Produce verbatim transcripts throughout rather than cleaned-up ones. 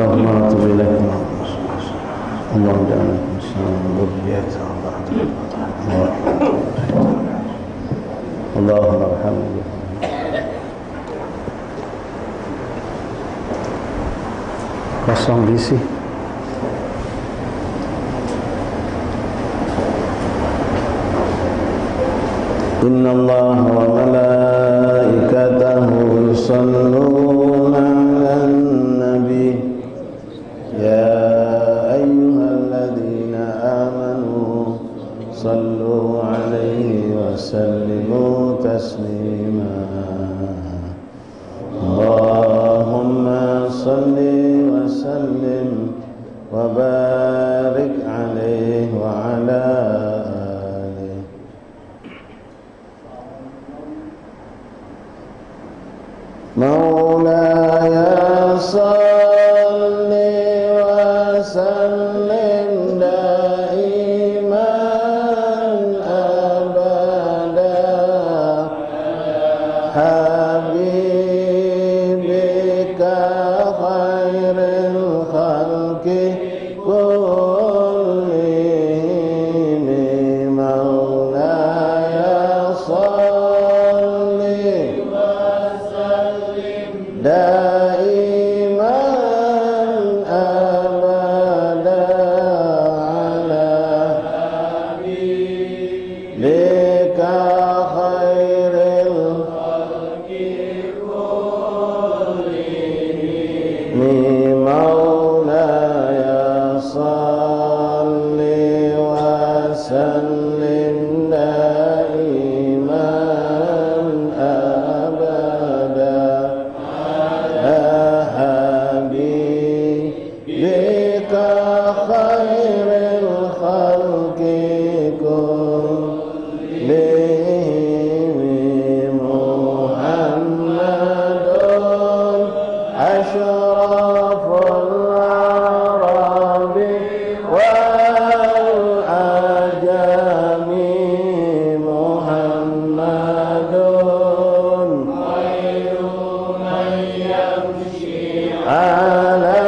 اللهم تب إلينا. اللهم اجعلنا إنسانا ذرية بعد. اللهم ارحمنا. Kosong diisi. إن الله وملائكته يصلون على النبي. يا أيها الذين آمنوا صلوا عليه وسلموا تسليما. اللهم صل وسلم وبارك عليه وعلى آله. مولاي صل وسلم دائما أبدا. حبيبك خير الخلق كلهم. مولاي صل وسلم دائما أبدا على حبيبك خير الخلق كلهم. مولاي صل وسلم دائما أبدا على حبيبك خير الخلق كلهم. محمد أشرف العرب والعجم. محمد خير من يمشي على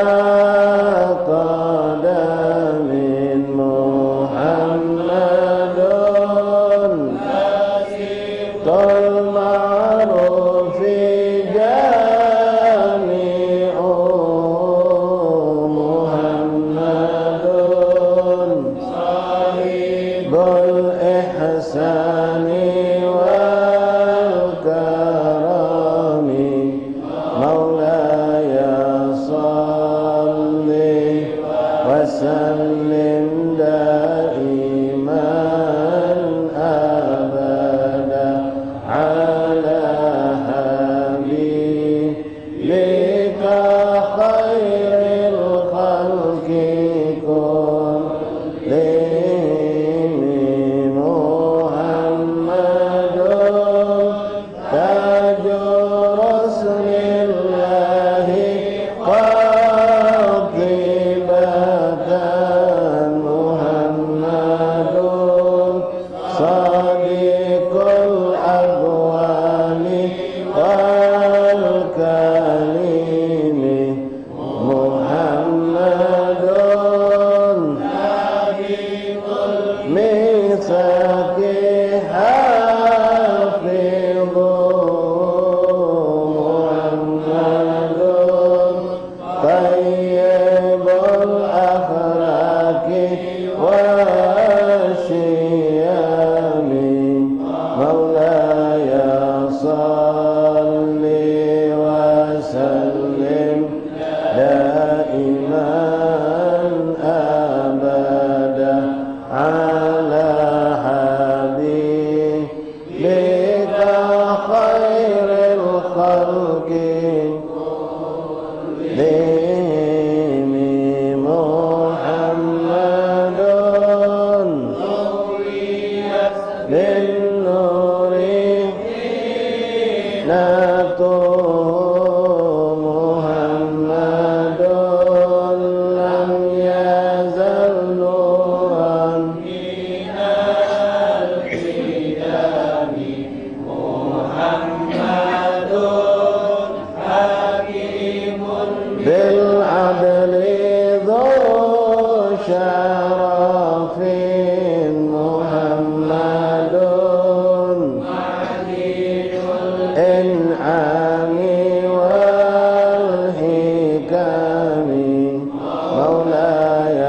مولاي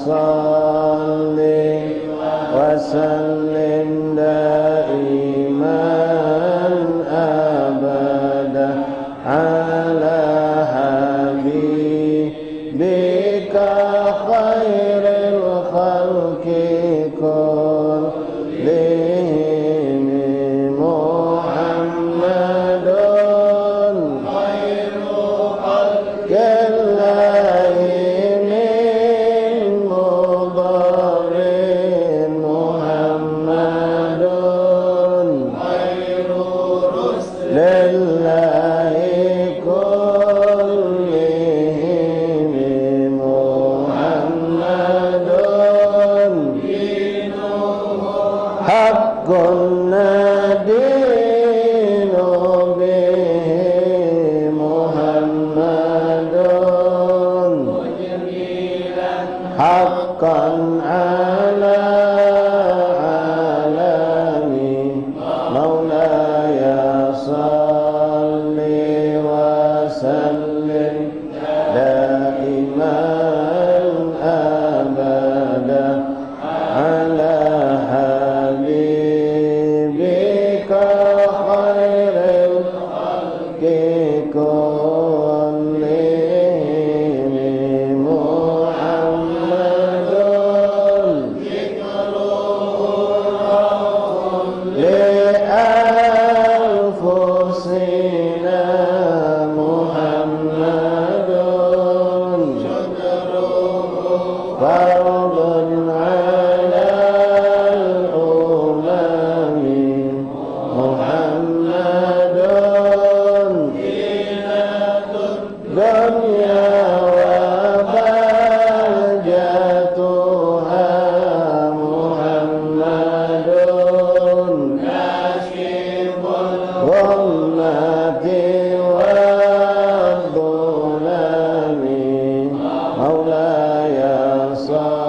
صل وسلم دائما أبدا على حبيبك خير الخلق كلهم محمد خير خلق الله من مضر محمد خير رسل لله كلهم محمد حق ندين به محمد حقا على العالمين. مولاي صل وسلم دائما أبدا على حبيبك خير الخلق كلهم محمد لأنفسنا محمد فرض على الأمم محمد دنيا وبهجتها محمد كاشف الغمة والظلم. مولاي صل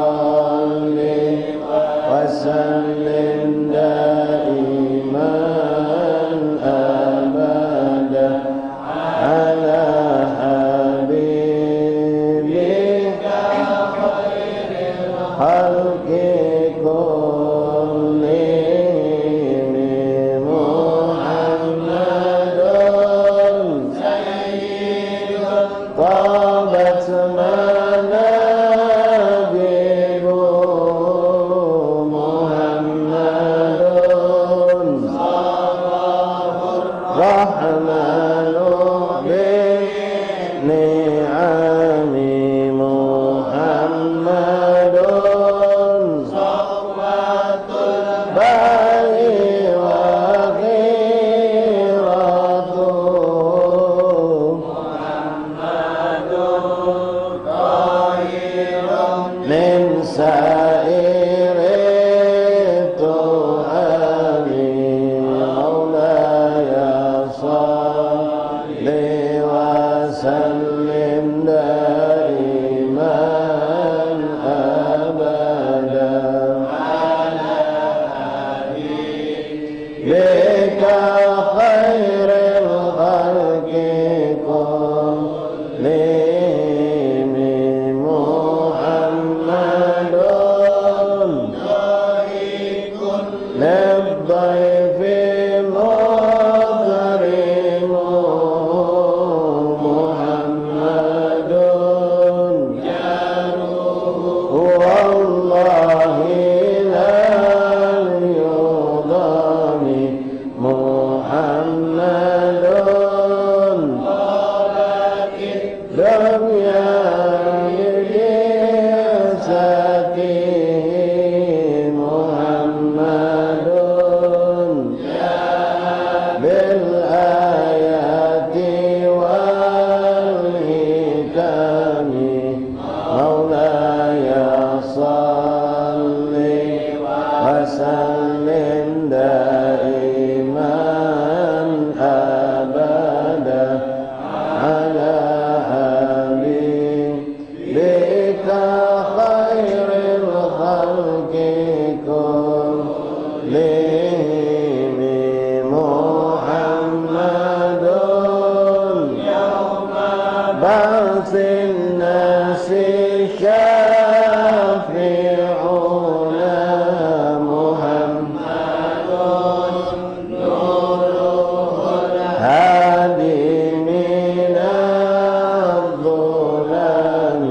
الناس شافعنا محمد نوره الهادي من الظلام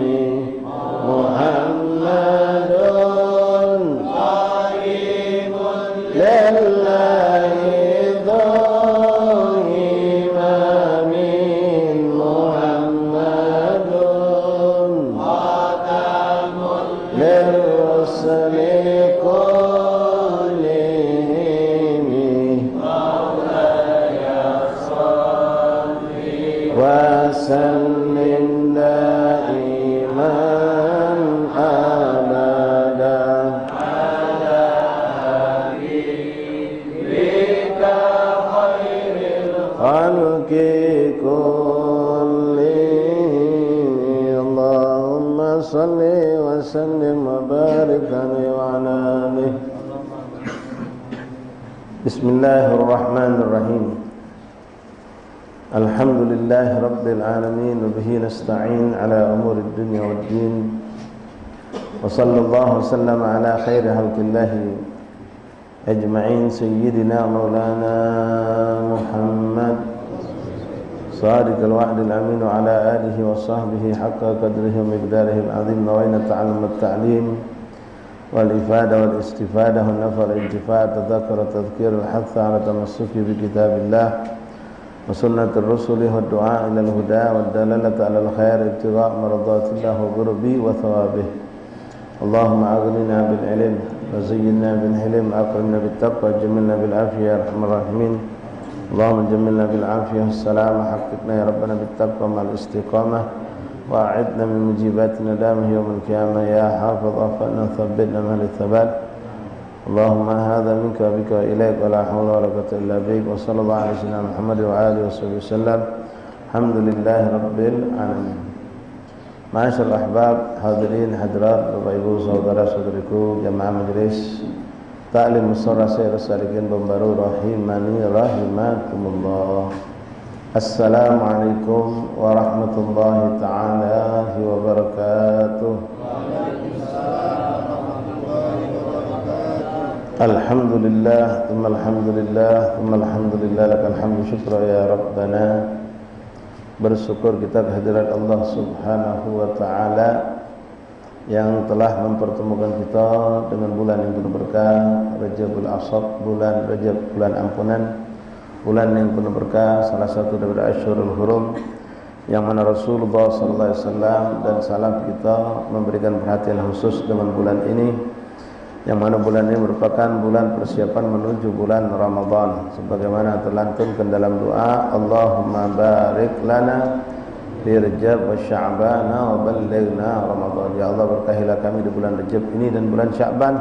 محمد قريب لله ذو همم محمد خاتم للرسل كلهم وسلم دائما أبدا على حبيبك خير الخلق كلهم. اللهم صل وسلم وبارك عليه وعلى آله. بسم الله الرحمن الرحيم. الحمد لله رب العالمين، وبه نستعين على أمور الدنيا والدين. وصلى الله وسلم على خير خلق الله أجمعين، سيدنا مولانا محمد صادق الوعد الأمين، وعلى آله وصحبه حق قدره ومقداره العظيم. نوينا تعلم التعليم والإفادة والاستفادة والنفع والانتفاع، التذكر والتذكير، الحث على التمسك بكتاب الله وسنة الرسل والدعاء إلى الهدى والدلالة على الخير ابتغاء مرضات الله وقربه وثوابه. اللهم أغننا بالعلم وزينا بالحلم وأكرمنا بالتقوى وجملنا بالعافية يا أرحم الراحمين. اللهم جملنا بالعافية والسلامة، حققنا يا ربنا بالتقوى مع الاستقامة، وأعذنا من موجبات الندامة يوم القيامة. يا حافظ احفظنا وثبتنا مع أهل الثبات. اللهم هذا منك وبك وإليك، ولا حول ولا قوة إلا بك. وصلى الله على سيدنا محمد وعلى آله وصحبه وسلم. الحمد لله رب العالمين. Ma'asyiral ahbab, hadirin hadirat, Bapak Ibu, saudara saudariku, jamaah majelis Taklim Musora Sair Salikin Bambaru rahimani rahimakumullah. Assalamualaikum warahmatullahi taala wabarakatuh. Alhamdulillah, thumma alhamdulillah, thumma alhamdulillah, lakal hamdu syukra ya Rabbana. Bersyukur kita kehadirat Allah Subhanahu wa taala yang telah mempertemukan kita dengan bulan yang penuh berkah, Rajabul Asad, bulan Rajab, bulan ampunan, bulan yang penuh berkah, salah satu daripada Asyhurul Hurum, yang mana Rasulullah sallallahu alaihi wasallam dan salaf kita memberikan perhatian khusus dengan bulan ini, yang mana bulan ini merupakan bulan persiapan menuju bulan Ramadan, sebagaimana terlantunkan dalam doa, Allahumma barik lana fi Rajab wa Sya'bana wa ballighna Ramadan. Ya Allah, berkahilah kami di bulan Rajab ini dan bulan Sya'ban,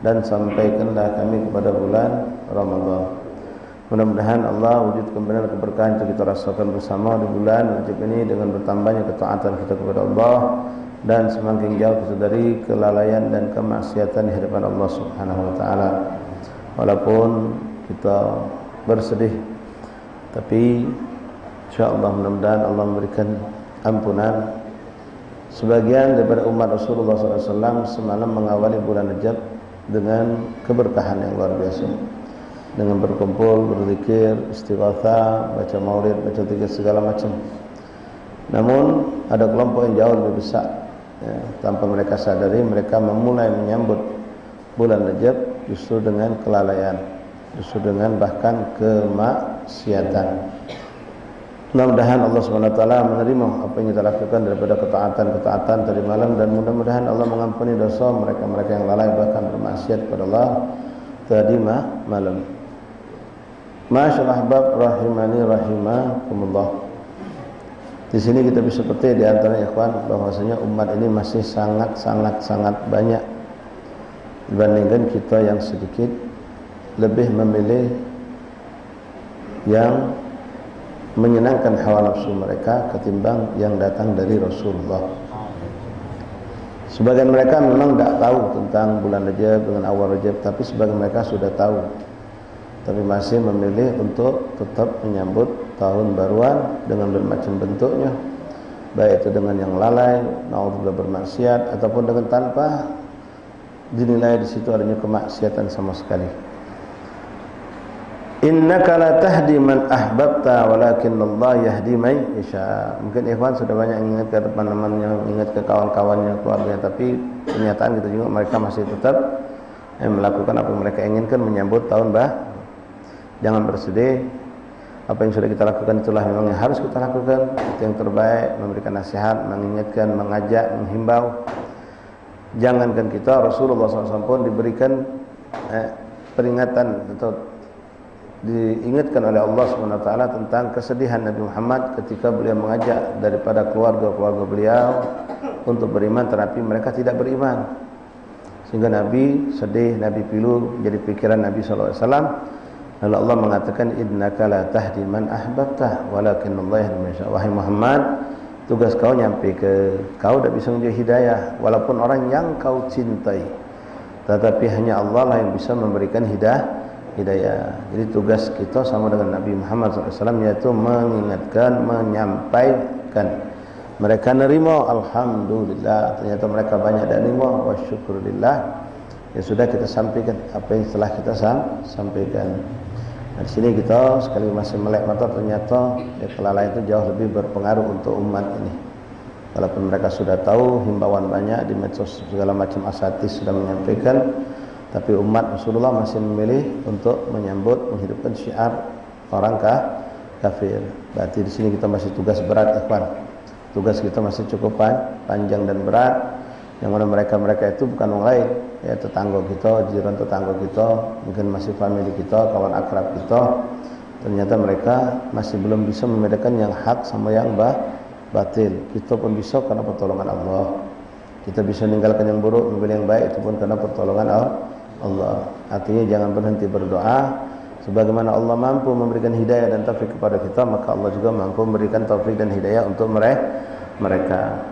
dan sampaikanlah kami kepada bulan Ramadan. Mudah-mudahan Allah wujudkan benar keberkahan yang kita rasakan bersama di bulan Rajab ini dengan bertambahnya ketaatan kita kepada Allah dan semakin jauh kita dari kelalaian dan kemaksiatan di hadapan Allah Subhanahu wa taala. Walaupun kita bersedih, tapi insya Allah mudah-mudahan Allah memberikan ampunan. Sebagian daripada umat Rasulullah sallallahu alaihi wasallam semalam mengawali bulan Rajab dengan keberkahan yang luar biasa, dengan berkumpul, berzikir, istighatsah, baca maulid, baca zikir, segala macam. Namun, ada kelompok yang jauh lebih besar, ya, tanpa mereka sadari, mereka memulai menyambut bulan Rajab justru dengan kelalaian, justru dengan bahkan kemaksiatan. Mudah-mudahan Allah Subhanahu wa taala menerima apa yang kita lakukan daripada ketaatan-ketaatan tadi malam, dan mudah-mudahan Allah mengampuni dosa mereka-mereka yang lalai bahkan bermaksiat kepada Allah tadi ma-, malam. Ma'asyiral ahbab rahimani rahimakumullah. Di sini kita bisa petik di antara ikhwan bahwasanya umat ini masih sangat, sangat, sangat banyak dibandingkan kita yang sedikit lebih memilih yang menyenangkan hawa nafsu mereka ketimbang yang datang dari Rasulullah. Sebagian mereka memang tidak tahu tentang bulan Rajab dengan awal Rajab, tapi sebagian mereka sudah tahu, tapi masih memilih untuk tetap menyambut tahun baruan dengan bermacam bentuknya. baik itu dengan yang lalai, naudzubillah, bermaksiat, ataupun dengan tanpa dinilai di situ adanya kemaksiatan sama sekali. "Innaka la tahdi man ahbabta, walakinnallaha yahdi man yasha." Mungkin ikhwan sudah banyak mengingatkan teman-temannya, mengingatkan kawan-kawannya, keluarganya, tapi kenyataan kita juga mereka masih tetap, eh, melakukan apa yang mereka inginkan, menyambut tahun baru. Jangan bersedih. Apa yang sudah kita lakukan itulah memang yang harus kita lakukan. Itu yang terbaik, memberikan nasihat, mengingatkan, mengajak, menghimbau. Jangankan kita, Rasulullah sallallahu alaihi wasallam pun diberikan, eh, peringatan atau diingatkan oleh Allah Subhanahu wa taala tentang kesedihan Nabi Muhammad ketika beliau mengajak daripada keluarga-keluarga beliau untuk beriman, tetapi mereka tidak beriman. Sehingga Nabi sedih, Nabi pilu, jadi pikiran Nabi sallallahu alaihi wasallam. Lalu Allah mengatakan, "Innaka la tahdi man ahbabta, walakinnallaha yahdi man yasha." Wahai Muhammad, tugas kau nyampe ke, kau dak bisa nunjuk hidayah, walaupun orang yang kau cintai. Tetapi hanya Allah lah yang bisa memberikan hidah-, hidayah. Jadi tugas kita sama dengan Nabi Muhammad sallallahu alaihi wasallam, yaitu mengingatkan, menyampaikan. Mereka nerima, alhamdulillah. Ternyata mereka banyak dak nerima, wa syukurillah. Ya sudah, kita sampaikan apa yang telah kita sam-, sampaikan. Nah, di sini kita sekali masih melek mata, ternyata, ya, kelalaian itu jauh lebih berpengaruh untuk umat ini. Walaupun mereka sudah tahu, himbauan banyak di medsos, segala macam asatidz sudah menyampaikan, tapi umat Rasulullah masih memilih untuk menyambut, menghidupkan syiar orang ka-, kafir. Berarti di sini kita masih tugas berat, ikhwan. Tugas kita masih cukup pan-, panjang dan berat. Yang mana mereka-mereka itu bukan orang lain, ya, tetangga kita, jiran tetangga kita, mungkin masih famili kita, kawan akrab kita. Ternyata mereka masih belum bisa membedakan yang hak sama yang ba-, batil. Kita pun bisa karena pertolongan Allah. Kita bisa ninggalkan yang buruk, memilih yang baik, itu pun karena pertolongan Al-, Allah. Artinya, jangan berhenti berdoa. Sebagaimana Allah mampu memberikan hidayah dan taufik kepada kita, maka Allah juga mampu memberikan taufik dan hidayah untuk mere-, mereka.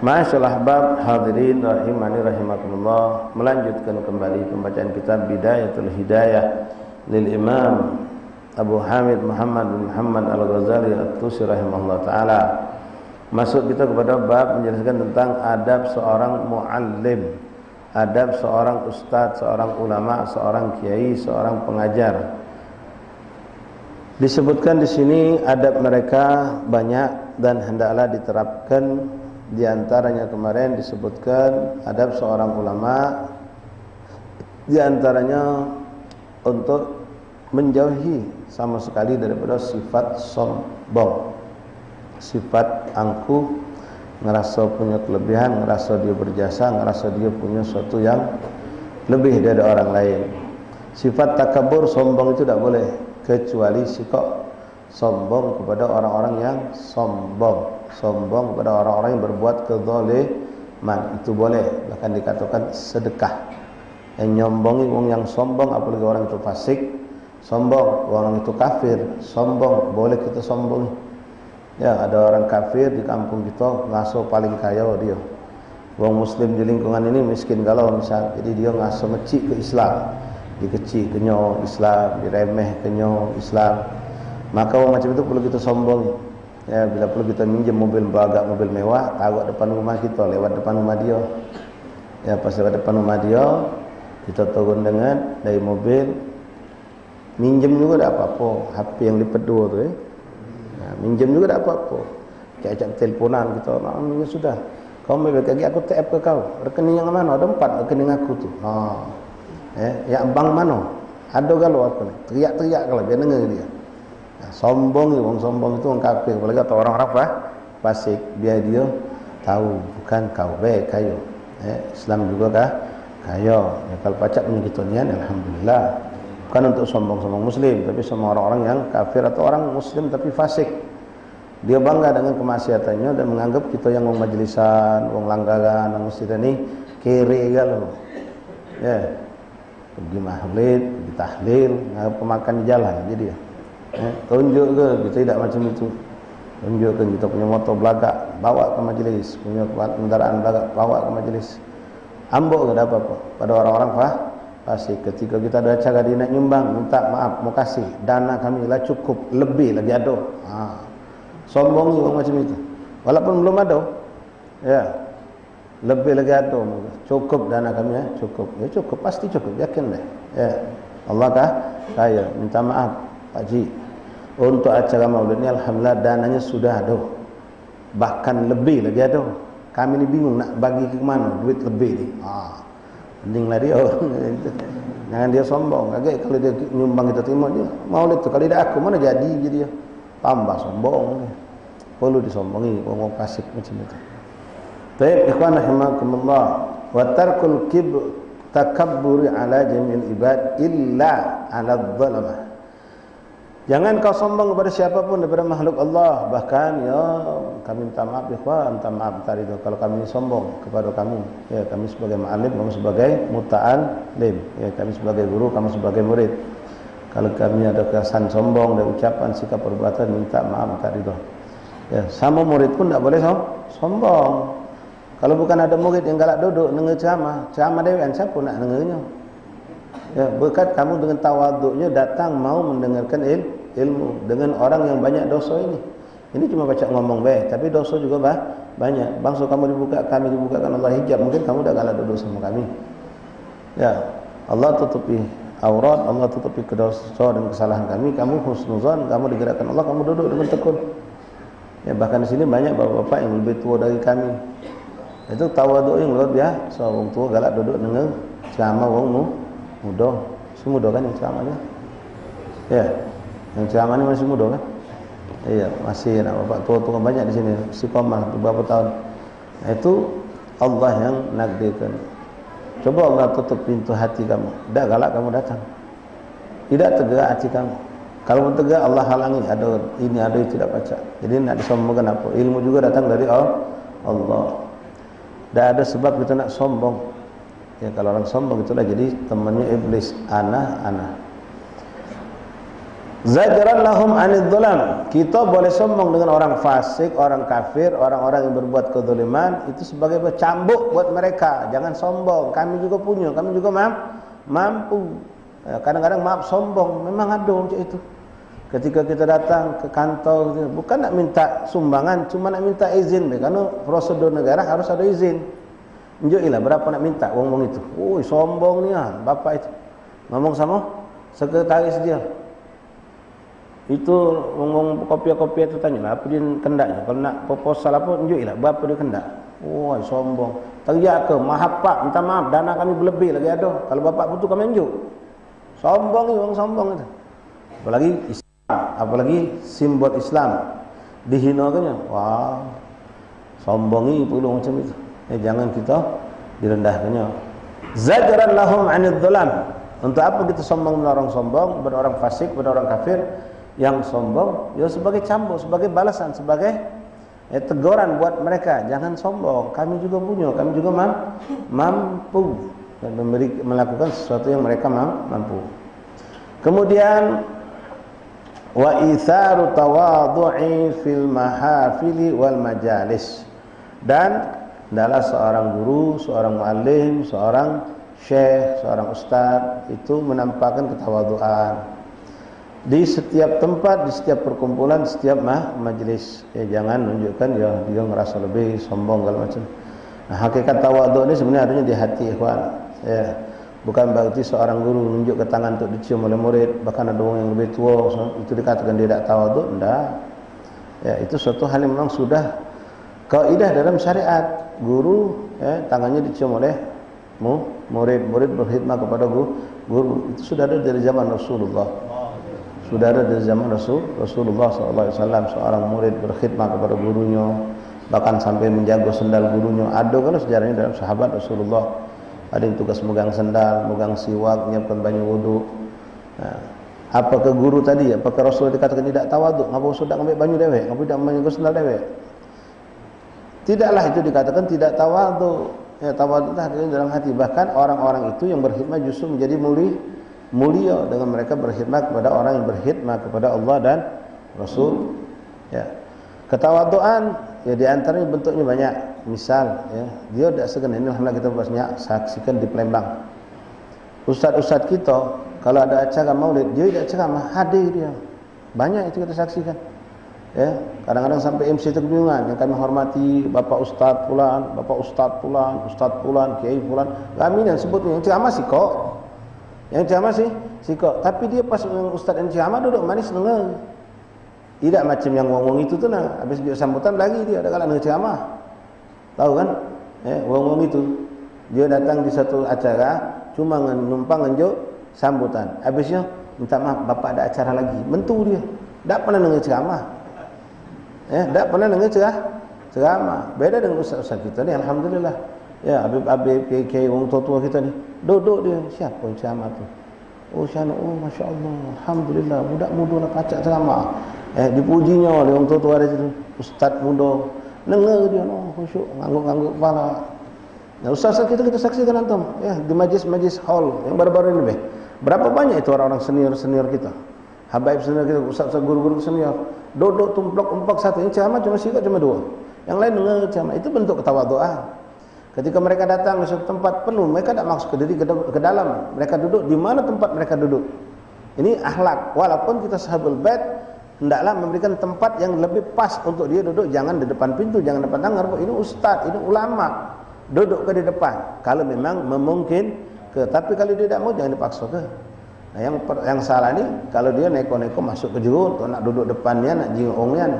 Masyaallah, ahbab hadirin rahimani rahimakumullah, melanjutkan kembali pembacaan kitab Bidayatul Hidayah lil Imam Abu Hamid Muhammad bin Muhammad Al-Ghazali At-Tusi rahimahullah taala. Masuk kita kepada bab menjelaskan tentang adab seorang muallim, adab seorang ustaz, seorang ulama, seorang kiai, seorang pengajar. Disebutkan di sini adab mereka banyak dan hendaklah diterapkan. Di antaranya kemarin disebutkan adab seorang ulama, di antaranya untuk menjauhi sama sekali daripada sifat sombong, sifat angkuh, ngerasa punya kelebihan, ngerasa dia berjasa, ngerasa dia punya sesuatu yang lebih dari orang lain. Sifat takabur, sombong itu tidak boleh, kecuali sikok sombong kepada orang-orang yang sombong, sombong kepada orang-orang yang berbuat kezaliman, itu boleh, bahkan dikatakan sedekah. Yang nyombongi wong yang sombong, apalagi orang itu fasik, sombong, orang itu kafir, sombong, boleh kita sombongi. Ya, ada orang kafir di kampung kita, ngaso paling kaya dia. Wong muslim di lingkungan ini miskin galau misal, jadi dia ngaso mecik ke Islam. Dikecik ke nyo Islam, diremeh ke nyo Islam. Maka wong macam itu perlu kita sombongi. Ya, bila perlu kita minjem mobil belagak, mobil mewah, taruh depan rumah kita, lewat depan rumah dia. Ya, pas lewat depan rumah dia, kita turun dengan dari mobil, minjem juga dak apa-apa, H P yang lipat dua tu, ya. Nah, minjem juga dak apa-apa. Cak-cak teleponan kita, nah, ya sudah. Kau ambil lagi aku T F ke kau. Rekening yang mana? Ada empat rekening aku tu. Ha. Eh, yang bank mana? Ada galo aku ni. Teriak-teriak kalau biar dengar dia. Nah, sombong ni, wong sombong itu wong kafir, apalagi atau orang-orang fa-, fasik, biar dia tahu bukan kau be kayo. Eh, Islam juga kah? Kayo. Ya, kalau pacak punya kita nian, alhamdulillah. Bukan untuk sombong-sombong muslim, tapi sama orang-orang yang kafir atau orang muslim tapi fasik. Dia bangga dengan kemaksiatannya dan menganggap kita yang wong majelisan, wong langgaran, wong masjid ni kere galo. Ya. Pergi maulid, pergi tahlil, ngarep pemakan di jalan jadi. Eh, tunjuk ke kita tidak macam itu. Tunjukkan kita punya motor belagak, bawa ke majlis, punya kendaraan belagak, bawa ke majlis. Ambok ke dak apa-apa pada orang-orang fa-, fasik. Ketika kita ada acara dia nak nyumbang, minta maaf, makasih, dana kami lah cukup, lebih lagi ada. Ha. Sombong ni orang macam itu. Walaupun belum ada. Ya. Lebih lagi ada. Cukup dana kami, ya, cukup. Ya, cukup, pasti cukup, yakin deh. Ya. Allah kah? Kaya. Minta maaf, Pak Ji. Untuk acara maulid ni, alhamdulillah, dananya sudah ada. Bahkan lebih lagi ada. Kami ni bingung nak bagi ke mana duit lebih ni. Ha. Mending lah dia. Jangan dia sombong. Agak kalau dia nyumbang kita terima dia. Maulid tu kalau tidak aku mana jadi dia. Tambah sombong. Perlu disombongi orang fasik macam itu. Baik, ikhwan rahimakumullah. Wa tarkul kib takabburi ala jami'il ibad illa ala zalamah. Jangan kau sombong kepada siapa pun daripada makhluk Allah. Bahkan, ya, kami minta maaf, ikhwan, minta maaf, minta ridho kalau kami sombong kepada kamu. Ya, kami sebagai ma'alim, kamu sebagai muta'alim. Ya, kami sebagai guru, kamu sebagai murid. Kalau kami ada kesan sombong dari ucapan, sikap, perbuatan, minta maaf, minta ridho. Ya, sama murid pun tak boleh som-, sombong. Kalau bukan ada murid yang galak duduk dengar ceramah, ceramah dewan, siapa nak dengarnya? Ya, berkat kamu dengan tawaduknya datang mau mendengarkan il-, ilmu dengan orang yang banyak dosa ini. Ini cuma pacak ngomong bae, tapi dosa juga ba-, banyak. Bangsa kamu dibuka, kami dibukakan Allah hijab, mungkin kamu dah galak duduk sama kami. Ya, Allah tutupi aurat, Allah tutupi kedosa dan kesalahan kami, kamu husnuzan, kamu digerakkan Allah, kamu duduk dengan tekun. Ya, bahkan di sini banyak bapak-bapak yang lebih tua dari kami. Itu tawaduk yang luar biasa. Orang tua galak duduk dengar ceramah orang mu-, muda. Si muda kan yang ceramah ni? Ya. Yang ceramah ni masih muda kan? Iya, masih nak bapak tua-tua banyak di sini. Istiqomah beberapa tahun. Nah, itu Allah yang nakdirkan. Coba Allah tutup pintu hati kamu. Dak galak kamu datang. Tidak tergerak hati kamu. Kalau pun tergerak, Allah halangi. Ada ini, ada itu, tidak pacak. Jadi, nak disombongkan apa? Ilmu juga datang dari Al-, Allah. Tidak ada sebab kita nak sombong. Ya, kalau orang sombong, itulah jadi temannya iblis. Ana, ana. Zajran lahum anid dhulam. Kita boleh sombong dengan orang fasik, orang kafir, orang-orang yang berbuat kezaliman. Itu sebagai bercambuk buat mereka. Jangan sombong. Kami juga punya, kami juga mam-, mampu. Ya, kadang-kadang maaf sombong, memang ada macam itu. Ketika kita datang ke kantor, gitu, bukan nak minta sumbangan, cuma nak minta izin be. Karena prosedur negara harus ada izin. Tunjukilah berapa nak minta wong-wong itu. Oi, sombong nian bapak itu. Ngomong sama sekretaris dia. Itu wong-wong kopiah-kopiah tu tanyalah apa dia kendaknya. Kalau nak proposal apa, tunjukilah berapa dia kendak. Oi, sombong. Teriak ke, "Maaf pak, minta maaf, dana kami berlebih lagi ada. Kalau bapak butuh, kami tunjuk." Sombong ni, orang sombong itu. Apalagi Islam, apalagi simbol Islam dihinakannya. Wah, sombong ni perlu macam itu. Eh, jangan kita direndahkannya. Zajran lahum anid dhulam. Untuk apa kita sombong pada orang sombong, pada orang fasik, pada orang kafir? Yang sombong, ya sebagai cambuk, sebagai balasan, sebagai eh, teguran buat mereka, jangan sombong. Kami juga punya, kami juga mam-, mampu dan memberi, melakukan sesuatu yang mereka mam-, mampu. Kemudian, wa itharu tawadhu'i fil mahafili wal majalis. Dan adalah seorang guru, seorang muallim, seorang syekh, seorang ustaz itu menampakkan ketawaduan di setiap tempat, di setiap perkumpulan, setiap ma-, majlis. Ya, jangan nunjukkan ya dia ngerasa lebih sombong segala macam. Nah, hakikat tawaduk ni sebenarnya adanya di hati, ikhwan. Ya. Bukan berarti seorang guru nunjuk ke tangan untuk dicium oleh murid, bahkan ada orang yang lebih tua, itu dikatakan dia tidak tawaduk, ndak. Ya, itu suatu hal yang memang sudah kaidah dalam syariat. Guru, ya, tangannya dicium oleh mu-, murid, murid berkhidmat kepada gu-, guru. Itu sudah ada dari zaman Rasulullah. Sudah ada dari zaman Rasul, Rasulullah sallallahu alaihi wasallam, seorang murid berkhidmat kepada gurunya, bahkan sampai menjaga sendal gurunya. Ada kan sejarahnya dalam sahabat Rasulullah. Ada yang tugas megang sendal, megang siwak, nyiapkan banyu wuduk. Nah, apakah guru tadi, apakah Rasul dikatakan tidak tawaduk? Ngapa Rasul tak ngambil banyu dewek? Ngapa tidak menjaga sendal dewek? Tidaklah itu dikatakan tidak tawaduk. Ya, tawaduk itu hadirin dalam hati. Bahkan orang-orang itu yang berkhidmat justru menjadi muli-, mulia dengan mereka berkhidmat kepada orang yang berkhidmat kepada Allah dan Rasul. Ya. Ketawaduan, ya, di antaranya bentuknya banyak. Misal, ya, dia tidak segan, ini alhamdulillah kita banyak saksikan di Palembang. Ustaz-ustaz kita, kalau ada acara maulid, dia tidak ceramah, hadir dia. Banyak itu kita saksikan. Ya, kadang-kadang sampai M C tu kebingungan. Yang kami hormati Bapak Ustaz Pulan, Bapak Ustaz Pulan, Ustaz Pulan, Kiai Pulan. Kami yang sebut yang ceramah sikok. Yang ceramah sih sikok. Tapi dia pas ustaz yang ceramah duduk manis dengar. Tidak macam yang wong-wong itu tu nah. Habis dia sambutan lagi dia ada galak dengar ceramah. Tahu kan? Eh, wong-wong itu. Dia datang di satu acara, cuma ngen- numpang ngenjuk sambutan. Habisnya, "Minta maaf, Bapak ada acara lagi." Mentu dia. Dak pernah dengar ceramah. Eh, dak pernah dengar cerah, ceramah. Beda dengan ustaz-ustaz kita ni, alhamdulillah. Ya, habib-habib, kiai-kiai, wong tua-tua kita ni. Duduk dia, siapa yang ceramah tu? Oh, sana, oh, masya Allah, alhamdulillah, budak muda lah pacak ceramah. Eh, dipujinya oleh wong tua-tua ada situ. Ustaz muda, dengar dia, oh, khusyuk, ngangguk-ngangguk kepala. Nah, ustaz-ustaz kita, kita saksikan antum, ya, di majlis-majlis hall yang baru-baru ini, beh. Berapa banyak itu orang-orang senior-senior kita? Habaib senior kita, ustaz-ustaz, guru-guru senior. Duduk tumplok empak satu, yang ceramah cuma sikok, cuma dua. Yang lain dengar ceramah. Itu bentuk ketawaduan. Ketika mereka datang ke suatu tempat penuh, mereka tidak masuk ke diri ke, ke dalam. Mereka duduk di mana tempat mereka duduk. Ini akhlak. Walaupun kita sahabul bait, hendaklah memberikan tempat yang lebih pas untuk dia duduk. Jangan di depan pintu, jangan depan tangga. Ini ustaz, ini ulama. Duduk ke di depan. Kalau memang memungkin ke, tapi kalau dia tidak mau, jangan dipaksa ke. Nah, yang per- yang salah ni, kalau dia neko-neko masuk ke jero, tu nak duduk depan nian, nak jingok wong nian.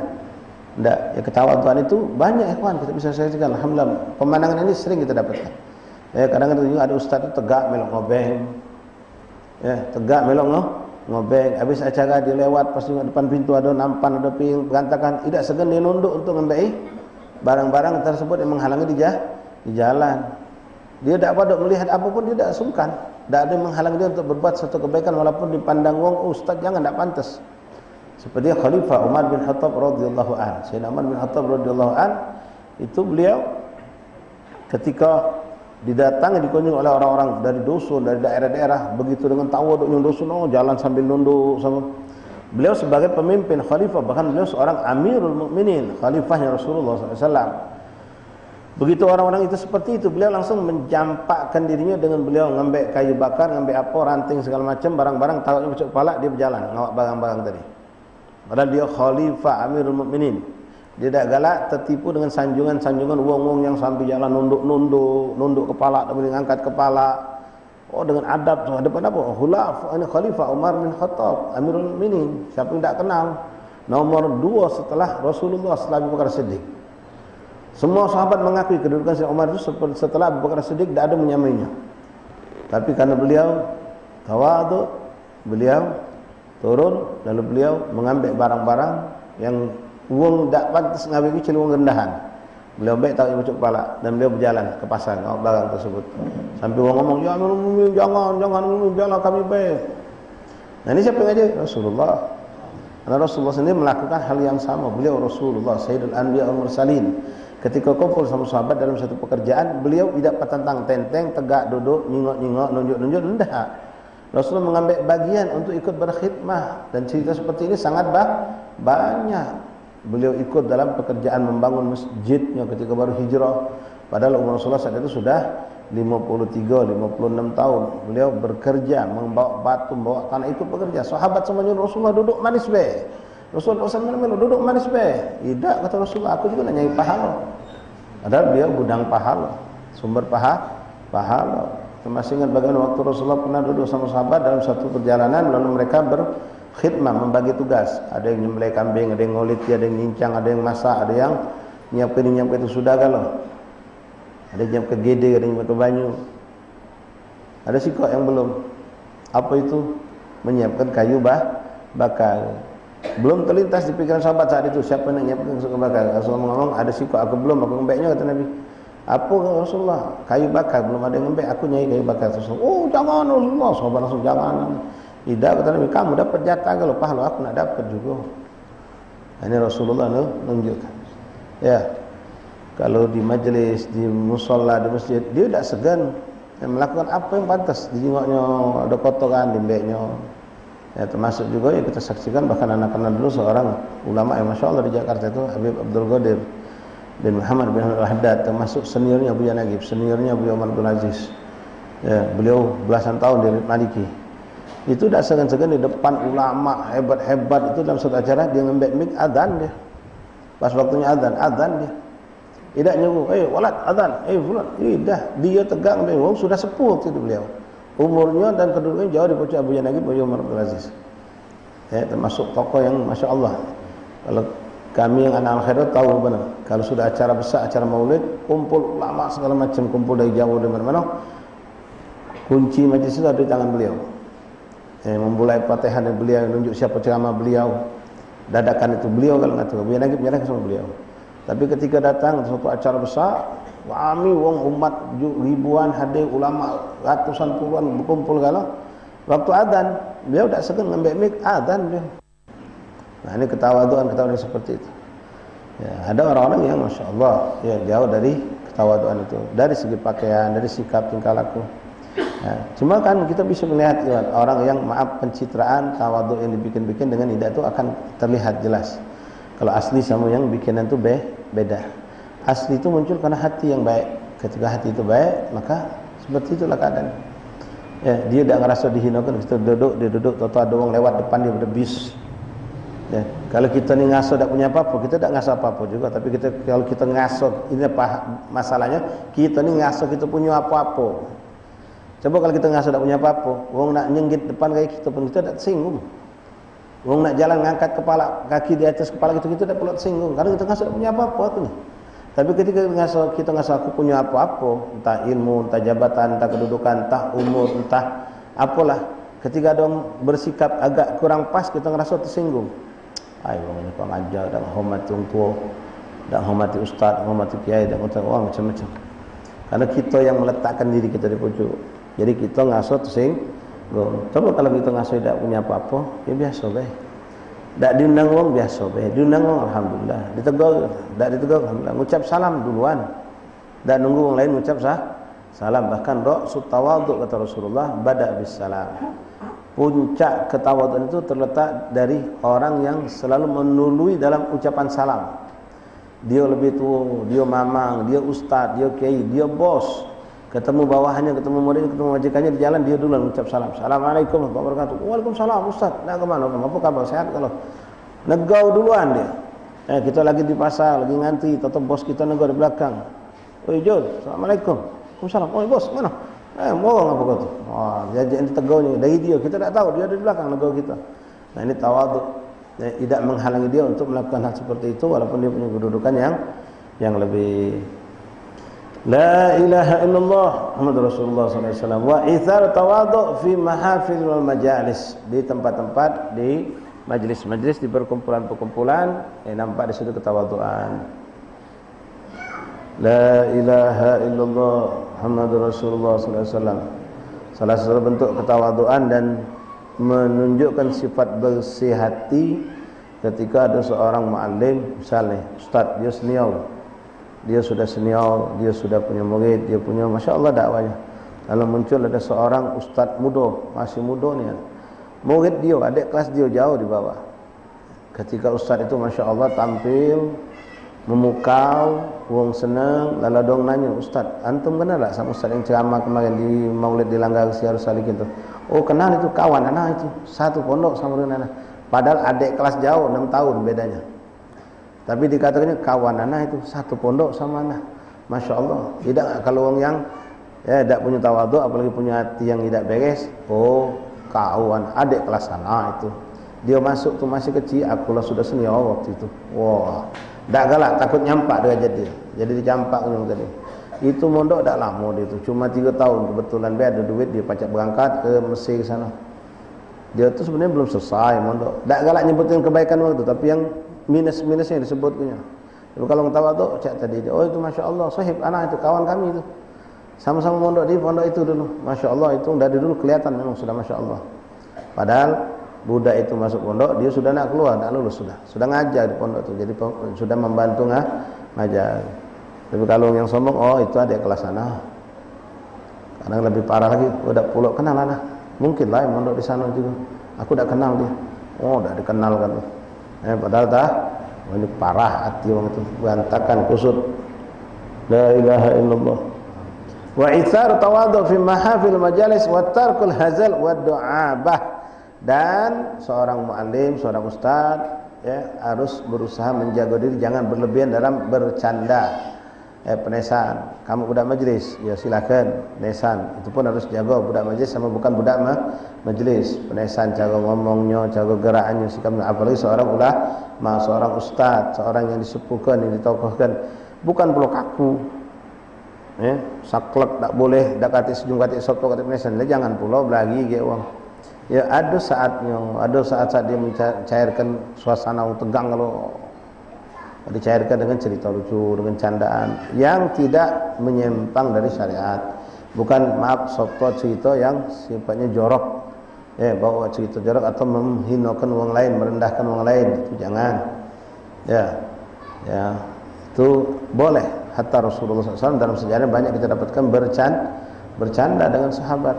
Ndak, ya, ketawaduan itu banyak, ikhwan, kita bisa saksikan. Alhamdulillah, pemandangan ini sering kita dapatkan. Ya, kadang-kadang juga ada ustaz tu tegak melok ngobeng. Ya, tegak melok ngo- ngobeng. Habis acara dia lewat, pas tengok depan pintu ada nampan, ada piring, berantakan, tidak segan dia nunduk untuk ngembeki barang-barang tersebut yang menghalangi di ja- di jalan. Dia dak padok melihat apa pun, dia dak sungkan. Dak ada yang menghalang dia untuk berbuat satu kebaikan walaupun dipandang wong, "Oh, ustaz, jangan, dak pantas." Seperti Khalifah Umar bin Khattab radhiyallahu an. Sayyidina Umar bin Khattab radhiyallahu an itu beliau ketika didatangi, dikunjungi oleh orang-orang dari dusun, dari daerah-daerah, begitu dengan tawaduknya dusun, oh, jalan sambil nunduk sama. Beliau sebagai pemimpin khalifah, bahkan beliau seorang Amirul Mukminin, khalifahnya Rasulullah sallallahu alaihi wasallam. Begitu orang-orang itu seperti itu, beliau langsung menjampakkan dirinya dengan beliau ngambek kayu bakar, ngambek apa, ranting segala macam, barang-barang, taruhnya masuk kepala, dia berjalan ngawak barang-barang tadi. Padahal dia khalifah Amirul Mukminin. Dia dak galak tertipu dengan sanjungan-sanjungan wong-wong yang sambil jalan nunduk-nunduk, nunduk kepala, tak boleh ngangkat kepala. Oh, dengan adab tu. Ada apa? Khulaf, ini Khalifah Umar bin Khattab, Amirul Mukminin. Siapa yang tak kenal? Nomor dua setelah Rasulullah, setelah Abu Bakar Siddiq. Semua sahabat mengakui kedudukan Sayyidina Umar itu sepe- setelah Abu Bakar Siddiq, tidak ada menyamainya. Tapi karena beliau tawaduk, beliau turun, lalu beliau mengambek barang-barang yang wong dak pantas ngambek, kecuali wong rendahan. Beliau ambek, taruh di pucuk kepala, dan beliau berjalan ke pasar ngawak barang tersebut. Sampai wong ngomong, "Ya Amirul Mukminin, jangan, jangan, Amirul Mukminin, biarlah kami bae." Nah, ini siapa yang ngajak? Rasulullah. Karena Rasulullah sendiri melakukan hal yang sama. Beliau Rasulullah, Sayyidul Anbiya wal Mursalin. Ketika kumpul sama sahabat dalam satu pekerjaan, beliau tidak petantang tenteng, tegak duduk, nyingok-nyingok, nunjuk-nunjuk, ndak. Rasulullah mengambek bagian untuk ikut berkhidmah. Dan cerita seperti ini sangat ba- banyak. Beliau ikut dalam pekerjaan membangun masjidnya ketika baru hijrah. Padahal umur Rasulullah saat itu sudah lima puluh tiga, lima puluh enam tahun. Beliau bekerja, membawa batu, membawa tanah, ikut bekerja. Sahabat semua nyuruh Rasulullah duduk manis be. Rasulullah, "Rasulullah, duduk manis be." "Tidak," kata Rasulullah, "aku juga nak nyari pahala." Padahal beliau gudang pahala, sumber paha- pahala. Kita masih ingat bagaimana waktu Rasulullah pernah duduk sama sahabat dalam satu perjalanan, lalu mereka berkhidmah, membagi tugas. Ada yang nyembelih kambing, ada yang ngulit, ada yang nyincang, ada yang masak, ada yang nyiapin, nyiapin itu sudah kalau. Ada yang nyiapin gede, ada yang nyiapin banyu. Ada sikok yang belum. Apa itu? Menyiapkan kayu ba- bakar. Belum terlintas di pikiran sahabat saat itu, siapa nak nyiapkan kayu bakar. Rasulullah ngomong, "Ada sikok, aku belum, aku ngembeknya," kata Nabi. "Apa?" kata Rasulullah. "Kayu bakar, belum ada yang ngembek, aku nyari kayu bakar." Rasulullah, "Oh, jangan, Rasulullah." Sahabat langsung, "Jangan." "Tidak," kata Nabi, "kamu dapat jatah, kalau pahala aku nak dapat juga." Ini Rasulullah nu- nunjukkan. Ya. Kalau di majlis, di musala, di masjid, dia tidak segan melakukan apa yang pantas. Dijingoknya ada kotoran, diambeknya. Ya, termasuk juga yang kita saksikan, bahkan anak kenal dulu seorang ulama yang masya Allah di Jakarta itu, Habib Abdul Qadir bin Muhammad bin Al Haddad, termasuk seniornya Buya Nagib, seniornya Buya Umar Abdul Aziz. Ya, beliau belasan tahun di Maliki. Itu dak segan-segan di depan ulama hebat-hebat itu dalam satu acara dia ngembek mik, adzan dia. Pas waktunyo azan, azan dio. Idak nyuruh, "Eh, walad, azan, eh, fulan." Idak, dio tegang, dio wong sudah sepuh waktu itu beliau. Umurnyo dan keduduknyo jauh di pucuk Abu Najib, Abu Umar Abdul Aziz. Ya, termasuk tokoh yang masya Allah. Kalau kami yang anak al khair tahu benar. Kalau sudah acara besar, acara maulid, kumpul ulama segala macam, kumpul dari jauh, dari mana-mana. Kunci majlis itu ada di tangan beliau. Eh, memulai Fatihah dari beliau, nunjuk siapa ceramah beliau. Dadakan itu beliau kalau ngatur. Abu Najib menyerahkan sama beliau. Tapi ketika datang suatu acara besar, rami wong, umat ju-, ribuan hadir, ulama ratusan puluhan berkumpul galo. Waktu azan, beliau dak segan ngambil mik, azan beliau. Nah, ini ketawaduan, ketawaduan seperti itu. Ya, ada orang-orang yang masya Allah, ya, jauh dari ketawaduan itu, dari segi pakaian, dari sikap tingkah laku. Ya, cuma kan kita bisa melihat ya, orang yang, maaf, pencitraan, tawaduk yang dibikin-bikin dengan idak itu akan terlihat jelas. Kalau asli sama yang bikinan itu be beda. Asli itu muncul karena hati yang baik. Ketika hati itu baik, maka seperti itulah keadaan. Ya, dia dak ngerasa dihinakan, kita duduk, dia duduk, tau-tau ada orang lewat depan dia, pada bis. Ya, kalau kita ni ngaso dak punya apa-apa, kita dak ngaso apa-apa juga. Tapi kita, kalau kita ngaso, ini apa masalahnya? Kita ni ngaso kita punya apa-apa. Coba kalau kita ngaso dak punya apa-apa, orang nak nyenggit depan kaki kita pun kita dak tersinggung. Wong nak jalan ngangkat kepala, kaki di atas kepala kita, kita dak pula tersinggung. Karena kita ngaso dak punya apa-apa tu ni. Tapi ketika ngaso, kita ngaso aku punya apa-apa, entah ilmu, entah jabatan, entah kedudukan, entah umur, entah apalah. Ketika ada orang bersikap agak kurang pas, kita ngerasa tersinggung. Ai, wong ni kurang ajar, dak menghormati orang tua, dak menghormati ustaz, dak menghormati kiai, dak menghormati orang macam-macam. Karena kita yang meletakkan diri kita di pucuk. Jadi kita ngaso tersinggung. Coba kalau kita ngaso dak punya apa-apa, ya biasa bae. Dak diundang wong, biasa bae. Diundang wong, alhamdulillah. Ditegur, dak ditegur, alhamdulillah. Ngucap salam duluan. Dak nunggu wong lain ngucap sah, salam. Bahkan ra'sut tawaduk, kata Rasulullah, bada bis salam. Puncak ketawaduan itu terletak dari orang yang selalu menului dalam ucapan salam. Dia lebih tua, dia mamang, dia ustaz, dia kiai, dia bos. Ketemu bawahannya, ketemu muridnya, ketemu majikannya di jalan, dia duluan ngucap salam. "Assalamualaikum warahmatullahi wabarakatuh." "Waalaikumsalam, ustaz. Nak ke mana? Apa kabar? Sehat kalau?" Negau duluan dia. Eh, kita lagi di pasar, lagi ngantri, tetap bos kita negau di belakang. "Oi, Jul, assalamualaikum." "Waalaikumsalam." "Oi, bos, mana?" "Eh, morong apa kau tu?" Wah, dia ajak tegur ni. Dari dia, kita tak tahu, dia ada di belakang negor kita. Nah, ini tawaduk. Ya, tidak menghalangi dia untuk melakukan hal seperti itu, walaupun dia punya kedudukan yang, yang lebih. La ilaha illallah Muhammad Rasulullah sallallahu alaihi wasallam. Wa ithar tawaduk fi mahafil wal majalis. Di tempat-tempat, di majlis-majlis, di perkumpulan-perkumpulan, eh, nampak di situ ketawaduan. La ilaha illallah Muhammadur Rasulullah sallallahu alaihi wasallam. Salah satu bentuk ketawaduan dan menunjukkan sifat bersih hati ketika ada seorang muallim, misalnya ustaz, dia senior. Dia sudah senior, dia sudah punya murid, dia punya, masya Allah, dakwahnya. Lalu muncul ada seorang ustaz muda, masih muda ni. Murid dia, adik kelas dia jauh di bawah. Ketika ustaz itu, masya Allah, tampil, memukau, wong seneng, lalu ada wong nanya, "Ustaz, antum kenal tak sama ustaz yang ceramah kemarin di Maulid di Langgar Siarus Salikin tu?" "Oh, kenal itu, kawan anak itu, satu pondok sama dengan anak." Padahal adik kelas jauh, enam tahun bedanya. Tapi dikatakannya kawan anak itu, satu pondok sama anak. Masya Allah. Tidak, kalau orang yang, ya, tidak punya tawaduk, apalagi punya hati yang tidak beres, oh, kawan adik kelas sana itu. Dia masuk tu masih kecil, aku lah sudah senior waktu itu. Wah, dak galak, takut nyampak derajat dia. Jadi dicampak orang tadi. Itu mondok dak lama dia tu, cuma tiga tahun. Kebetulan be ada duit, dia pacak berangkat ke Mesir sana. Dia tu sebenarnya belum selesai mondok. Dak galak nyebutin kebaikan orang tu, tapi yang minus-minusnya disebutnya. Tapi kalau orang tawaduk, cak tadi dia, "Oh, itu masya Allah, sahib anak itu, kawan kami itu. Sama-sama mondok di pondok itu dulu." Masya Allah, itu dari dulu kelihatan memang sudah masya Allah. Padahal budak itu masuk pondok, dia sudah nak keluar, nak lulus sudah. Sudah ngajar di pondok tu, jadi pe-, sudah membantu nga-, ngajar. Tapi kalau yang sombong, "Oh, itu adik kelas sana." Kadang lebih parah lagi, "Oh, dak pulok kenal anak." Mungkin lah yang mondok di sana juga. Aku dak kenal dia. Oh, dak dikenalkan. Eh, padahal dah, oh, ini parah hati orang itu, berantakan, kusut. La ilaha illallah. Wa ithar tawadhu fi mahafil majalis wa tarkul hazal wa du'abah. Dan seorang muallim, seorang ustaz, Ya, harus berusaha menjaga diri, jangan berlebihan dalam bercanda. Eh, penesan, kamu budak majlis, ya silakan, penesan. Itu pun harus jaga budak majlis sama bukan budak ma-, majlis. Penesan cara ngomongnya, cara gerakannya, sikapnya. Apalagi seorang ulama, seorang ustaz, seorang yang disepuhkan, yang ditokohkan. Bukan pulo kaku. Eh, saklek dak boleh, dak katik senyum, katik soto, katik penesan. Lah, jangan pulo belagi ge wong. Ya, ada saatnya, ada saat-saat dia mencairkan suasana tegang kalau dicairkan dengan cerita lucu, dengan candaan yang tidak menyimpang dari syariat. Bukan, maaf, soto cerita yang sifatnya jorok. Eh, bawa cerita jorok atau menghinakan orang lain, merendahkan orang lain, itu jangan. Ya. Ya. Itu boleh. Hatta Rasulullah sallallahu alaihi wasallam dalam sejarah banyak kita dapatkan bercan-, bercanda dengan sahabat.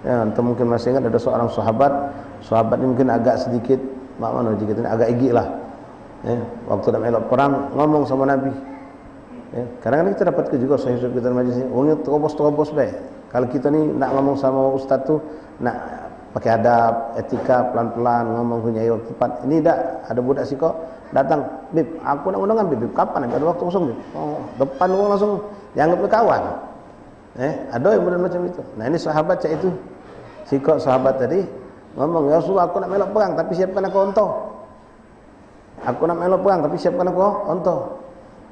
Ya, antum mungkin masih ingat ada seorang sahabat, sahabat ini mungkin agak sedikit, mak mana dikit ini, agak igik lah. Ya, waktu nak melok perang, ngomong sama Nabi. Ya, kadang-kadang kita dapat ke juga sahih kita majlis ni, wong terobos-terobos bae. Kalau kita ni nak ngomong sama ustaz tu, nak pakai adab, etika, pelan-pelan ngomong, punya waktu tepat. Ini dak, ada budak siko datang, "Bib, aku nak undangan, Bib, Bib, kapan? Ada waktu kosong, Bib." Oh, depan orang langsung dianggap kawan. Eh, ada yang model macam itu. Nah, ini sahabat cak itu. Siko sahabat tadi ngomong, "Ya Rasulullah, aku nak melok perang, tapi siapkan aku unta." "Aku nak melok perang, tapi siapkan aku unta."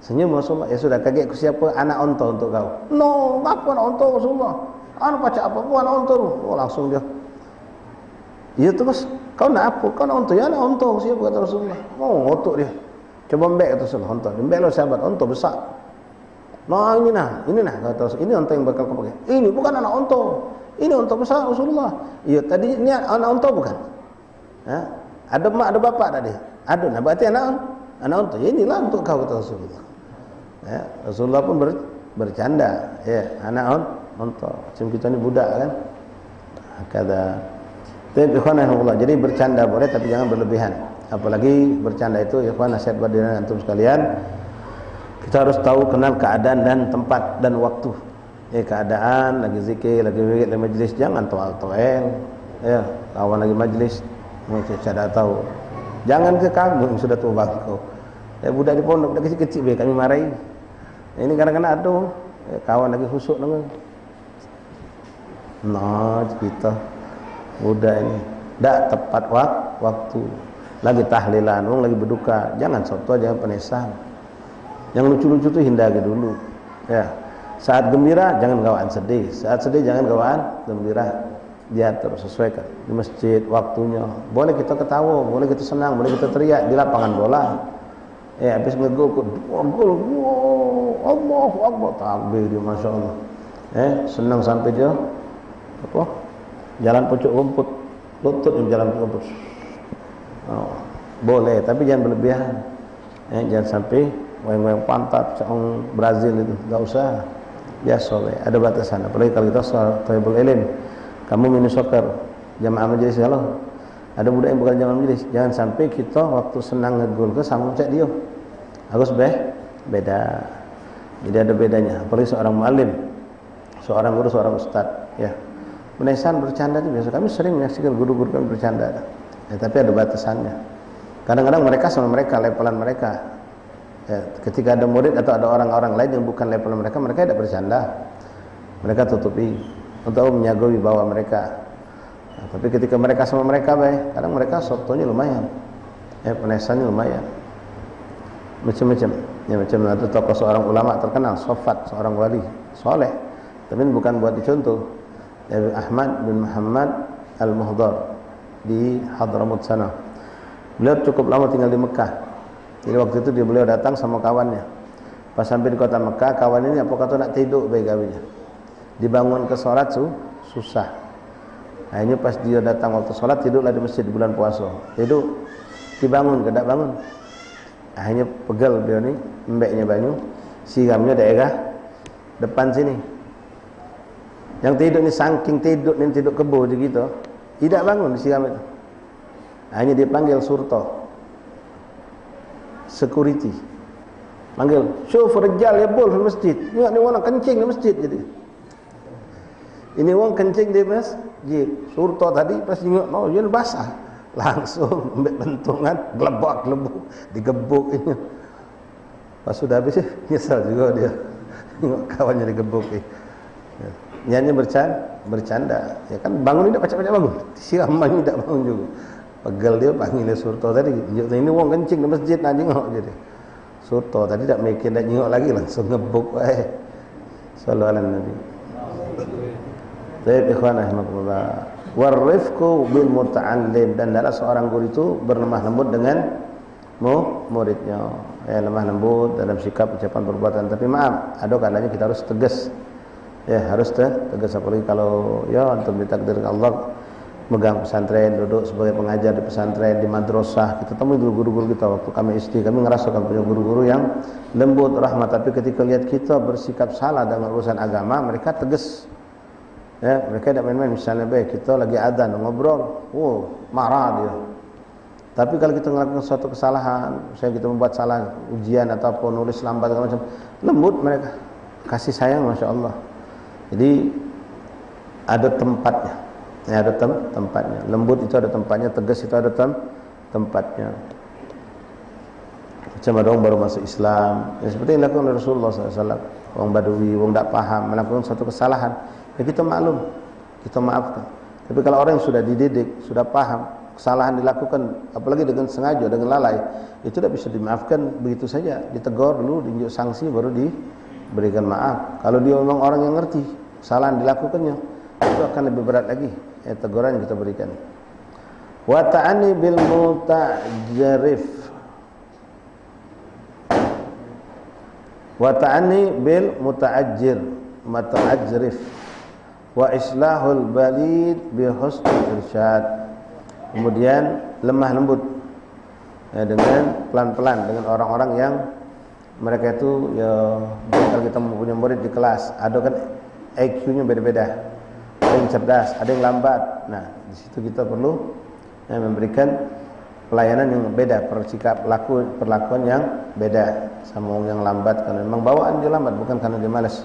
Senyum Rasulullah, "Ya sudah, kagek ku siapkan anak unta untuk kau." "No, apa anak unta, Rasulullah? Anu pacak apa pun anak unta tu." Oh, langsung dia. "Ya terus, kau nak apa? Kau nak unta?" "Ya, anak unta, siapa?" kata Rasulullah. Oh, ngotok dia. "Coba mbek," kata Rasulullah, "unta." Dia mbek lo sahabat, unta besar. "Nah, ini nah, ini nah," kata Rasul, "ini unta yang bakal kau pakai." "Ini bukan anak unta. Ini unta besar, Rasulullah." "Iya, tadi ni anak unta bukan?" Ha? Ada mak, ada bapak tadi? Ada. Nah, berarti anak, anak unta. "Ya, inilah untuk kau," kata Rasulullah. Ya, Rasulullah pun ber-, bercanda. Ya, anak un-, unta. Macam kita ni budak kan. Kata. Tapi ikhwan rahimahullah, jadi bercanda boleh tapi jangan berlebihan. Apalagi bercanda itu, ikhwan, nasihat buat diri antum sekalian. Kita harus tahu kenal keadaan dan tempat dan waktu. Eh, keadaan, lagi zikir, lagi wirid, lagi majlis, jangan toel-toel. Ya, kawan lagi majlis, mungkin saya dak tahu. Jangan ke kamu yang sudah tua bangko. Eh, budak di pondok, budak kecil-kecil be kami marai. Ini kadang-kadang ada, eh, kawan lagi khusuk dengan. Nah, kita budak ini dak tepat wak-, waktu. Lagi tahlilan, wong lagi berduka. Jangan soto, jangan penesan. Yang lucu-lucu tu hindari dulu. Ya. Saat gembira, jangan gawaan sedih. Saat sedih, jangan gawaan gembira. Diatur, sesuaikan. Di masjid, waktunya. Boleh kita ketawa, boleh kita senang, boleh kita teriak di lapangan bola. Eh, habis ngegol ke dua gol. Wow, Allahu Akbar. Takbir dia, Masya Allah. Eh, senang sampai dia, apa? Jalan pucuk rumput. Lutut yang jalan pucuk rumput. Oh, boleh, tapi jangan berlebihan. Eh, jangan sampai goyang-goyang pantat, cak orang Brazil itu. Enggak usah. Biasa bae. Ada batasan. Apalagi kalau kita so-, thalibul ilm. Kamu mini soccer, jamaah majelis kalau ada budak yang bukan jamaah majelis, jangan sampai kita waktu senang ngegol ke sama cak dia. Harus be-, beda. Jadi ada bedanya. Apalagi seorang muallim, seorang guru, seorang ustaz, ya. Menesan bercanda itu biasa. Kami sering menyaksikan guru-guru kami bercanda. Ya, tapi ada batasannya. Kadang-kadang mereka sama mereka, levelan mereka. Ya, ketika ada murid atau ada orang-orang lain yang bukan level mereka, mereka tidak bercanda. Mereka tutupi untuk menjaga wibawa mereka. Nah, tapi ketika mereka sama mereka bae, kadang mereka sotonya lumayan. Ya, penesannya lumayan. Macam-macam. Ya, macam ada tokoh seorang ulama terkenal, Sofat, seorang wali, soleh. Tapi ini bukan buat dicontoh. Ya, Ahmad bin Muhammad Al-Muhdar di Hadramut sana. Beliau cukup lama tinggal di Mekah. Jadi waktu itu dia, beliau datang sama kawannya. Pas sampai di kota Mekah, kawan ini apa kata nak tidur bae gawinya. Dibangun ke sholat su-, susah. Akhirnya pas dia datang waktu sholat, tidurlah di masjid bulan puasa. Tidur, dibangun ke dak bangun. Akhirnya pegel dia ni, embeknya banyu, siramnya daerah depan sini. Yang tidur ni saking tidur ni, tidur kebo je gitu. Idak bangun disiram itu. Akhirnya dia panggil surto. Security. Panggil, "Syuf rijal ya bol fil masjid." Tengok ni orang kencing di masjid jadi. Ini orang kencing di masjid. Surto tadi pas tengok, oh, dia basah. Langsung ambek pentungan, gelebak-gelebuk, digebuk ini. Pas sudah habis, nyesal juga dia. Tengok kawannya digebuk. Ya. Niatnya bercanda, bercanda. Ya kan, bangun ni dak pacak-pacak bangun. Siram ni dak bangun juga. Pegel dia, panggil dia Surto tadi. Tunjuk ini wong kencing di masjid, nak jengok jadi. Surto tadi dak mikir, dak jengok lagi, langsung ngebuk wae. Sallu ala Nabi. Baik, ikhwan rahimakumullah. Warifqu bil muta'allim, dan hendaklah seorang guru itu berlemah lembut dengan mu-, muridnya. Ya, lemah lembut dalam sikap, ucapan, perbuatan. Tapi maaf, ada kalanya kita harus tegas. Ya, harus te-, tegas, apalagi kalau, ya, antum ditakdirkan Allah megang pesantren, duduk sebagai pengajar di pesantren, di madrasah. Kita temui dulu guru-guru kita waktu kami S D, kami ngerasakan punya guru-guru yang lembut, rahmat. Tapi ketika lihat kita bersikap salah dalam urusan agama, mereka tegas. Ya, mereka tidak main-main. Misalnya, be, kita lagi adzan, ngobrol, wow, marah dia. Tapi kalau kita ngelakukan suatu kesalahan, misalnya kita membuat salah ujian atau apa, nulis lambat segala macam, lembut mereka. Kasih sayang, masya Allah. Jadi, ada tempatnya. Ya, ada tem-, tempatnya. Lembut itu ada tempatnya, tegas itu ada tem-, tempatnya. Macam ada orang baru masuk Islam, ya, seperti yang dilakukan oleh Rasulullah sallallahu alaihi wasallam. Orang Badui, orang tak paham, melakukan suatu kesalahan, ya, kita maklum, kita maafkan. Tapi kalau orang yang sudah dididik, sudah paham, kesalahan dilakukan, apalagi dengan sengaja, dengan lalai, itu tidak bisa dimaafkan begitu saja. Ditegur dulu, diinjak sanksi, baru diberikan maaf. Kalau dia memang orang yang ngerti, kesalahan dilakukannya, itu akan lebih berat lagi, ya, teguran yang kita berikan. Wa ta'ani bil muta'jarif. Wa ta'ani bil muta'ajjir, muta'ajrif. Wa islahul balid bi husnil irsyad. Kemudian lemah lembut, ya, dengan pelan-pelan dengan orang-orang yang mereka itu, ya, kalau kita mempunyai murid di kelas, ada kan I Q-nya beda-beda. Ada yang cerdas, ada yang lambat. Nah, di situ kita perlu, ya, memberikan pelayanan yang beda, persikap laku, perlakuan yang beda sama orang yang lambat, karena memang bawaan dia lambat, bukan karena dia malas.